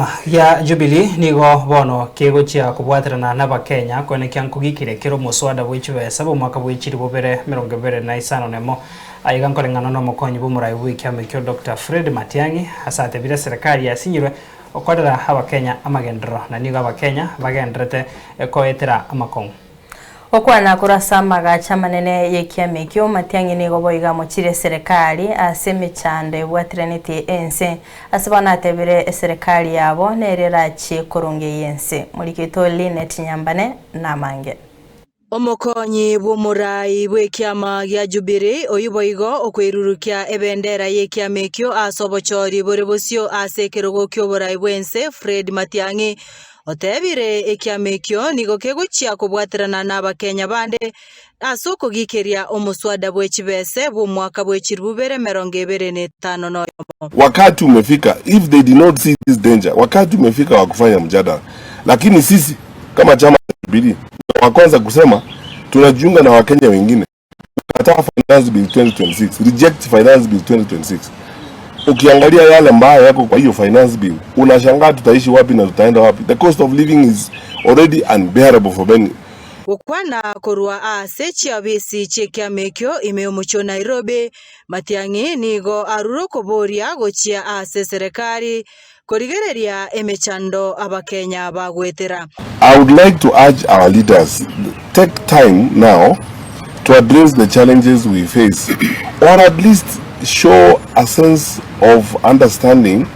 Ekiama gia Jubilee nigo bono kegochia kobwaterana n'Abakenya koenekia nkogikire kero omoswada bwe chibesa bw'omwaka bwe chilifu bibere emerongo ebere na isano na emo. Aiga nkoreng'ana na omokonyi bw'omorai bw'ekiama ekio Dr. Fred Matiang'i ase atebire serikali yasinyirwe okorera Abakenya amagenderero na nigo Abakenya bagenderete koetera amakong'u. Okwana korwa ase amagacho amanene y'ekiama ekio, Matiang'i nigo boiga amochire eserekari ase emechando ebwateranetie ense. Ase bono atebire eserekari yabo nere erachie korongeyia ense. Morikito Linet Nyambane namange. Omokonyi bw'omorai bw'ekiama gia Jubilee oyio boigo okoirurukia ebendera y'ekiama ekio ase obochori bore bosio ase ekerogo ki'oborai bw'ense Fred Matiang'i otebire ekiama ekio nigo kegochia kobwaterana n'Abakenya bande ase okogikeria omoswada bwe chibese bw'omwaka bwe chilifu bibere emerongo ebere na etano na oyomo. Wakati umefika, if they did not see this danger, wakati umefika wa kufanya mjadala. Lakini sisi kama chama cha Jubilee wa kwanza kusema tunajiunga na Wakenya wengine kukataa Finance Bill 2026, reject Finance Bill 2026. Ukiangalia yale ambayo yako kwa hiyo finance bill, unashangaa tutaishi wapi na tutaenda wapi. The cost of living is already unbearable for many. Gokwana korwa ase chiabisi chi'ekiama ekio ime omochie o Nairobi, Matiang'i nigo arure okoboria gochia ase serikali korigereria emechando Abakenya bagwetera. I would like to urge our leaders, take time now to address the challenges we face, or at least show a sense of understanding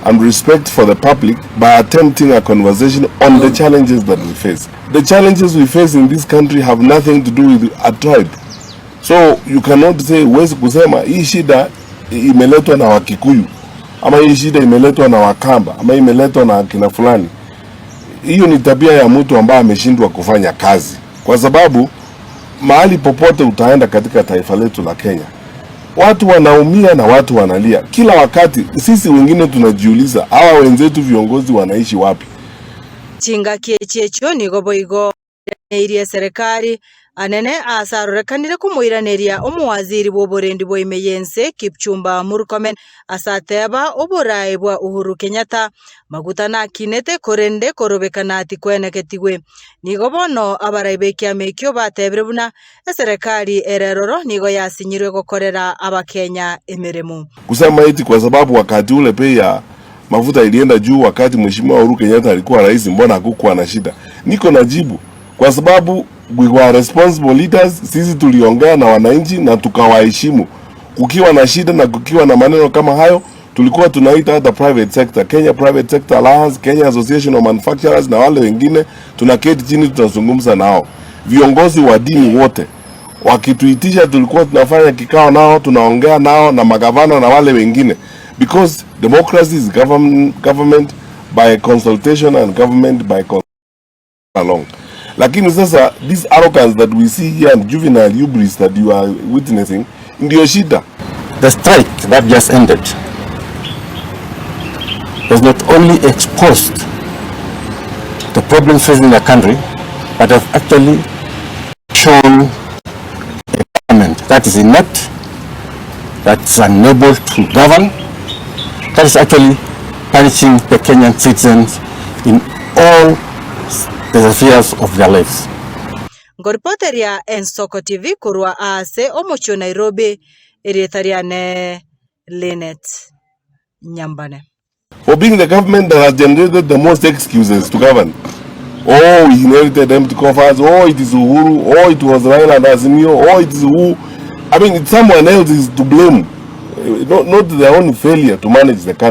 and respect for the public by attempting a conversation on the challenges that we face. The challenges we face in this country have nothing to do with a tribe. So you cannot say, huwezi kusema hii shida imeletwa na Wakikuyu ama hii shida imeletwa na Wakamba ama imeletwa na kina fulani. Hiyo ni tabia ya mtu ambaye ameshindwa kufanya kazi, kwa sababu mahali popote utaenda katika taifa letu la Kenya, watu wanaumia na watu wanalia kila wakati. Sisi wengine tunajiuliza, hawa wenzetu viongozi wanaishi wapi? Chingaki echi nigo boigo irie serikali anene asarorekanire komoiraneria omowaziri bw'oborendi bwa ime y'ense Kipchumba Murkomen asateba oborai bwa Uhuru Kenyatta maguta nakinete korende korobekana ati kweneketigwe. Nigo bono abarai b'ekiama ekio batebire buna eserekari ereroro nigo yasinyirwe gokorera Abakenya emeremo. Kusema eti kwa sababu wakati ule bei ya mafuta ilienda juu wakati Mheshimiwa Uhuru Kenyatta alikuwa rais, mbona hakukuwa na shida? Niko na jibu, kwa sababu we were responsible leaders. Sisi tuliongea na wananchi na tukawaheshimu. Kukiwa na shida na kukiwa na maneno kama hayo, tulikuwa tunaita hata private sector, Kenya Private Sector Alliance, Kenya Association of Manufacturers na wale wengine, tunaketi chini tunazungumza nao. Viongozi wa dini wote wakituitisha, tulikuwa tunafanya kikao nao, tunaongea nao na magavana na wale wengine, because democracy is government by consultation and government by along. Lakini sasa this arrogance that we see here and juvenile hubris that you are witnessing ndio shida. The strike that just ended has not only exposed the problems facing the country, but has actually shown a government that is inept, that is unable to govern, that is actually punishing the Kenyan citizens in all the spheres of their lives. Ngoripoteria Ensoko TV korwa ase omochie o Nairobi erieta riane Linet Nyambane. For being the government that has generated the most excuses to govern. Oh, we inherited empty coffers. Oh, it is Uhuru. Oh, it was Raila and Azimio. Oh, it is who. I mean, someone else is to blame, not their own failure to manage the country.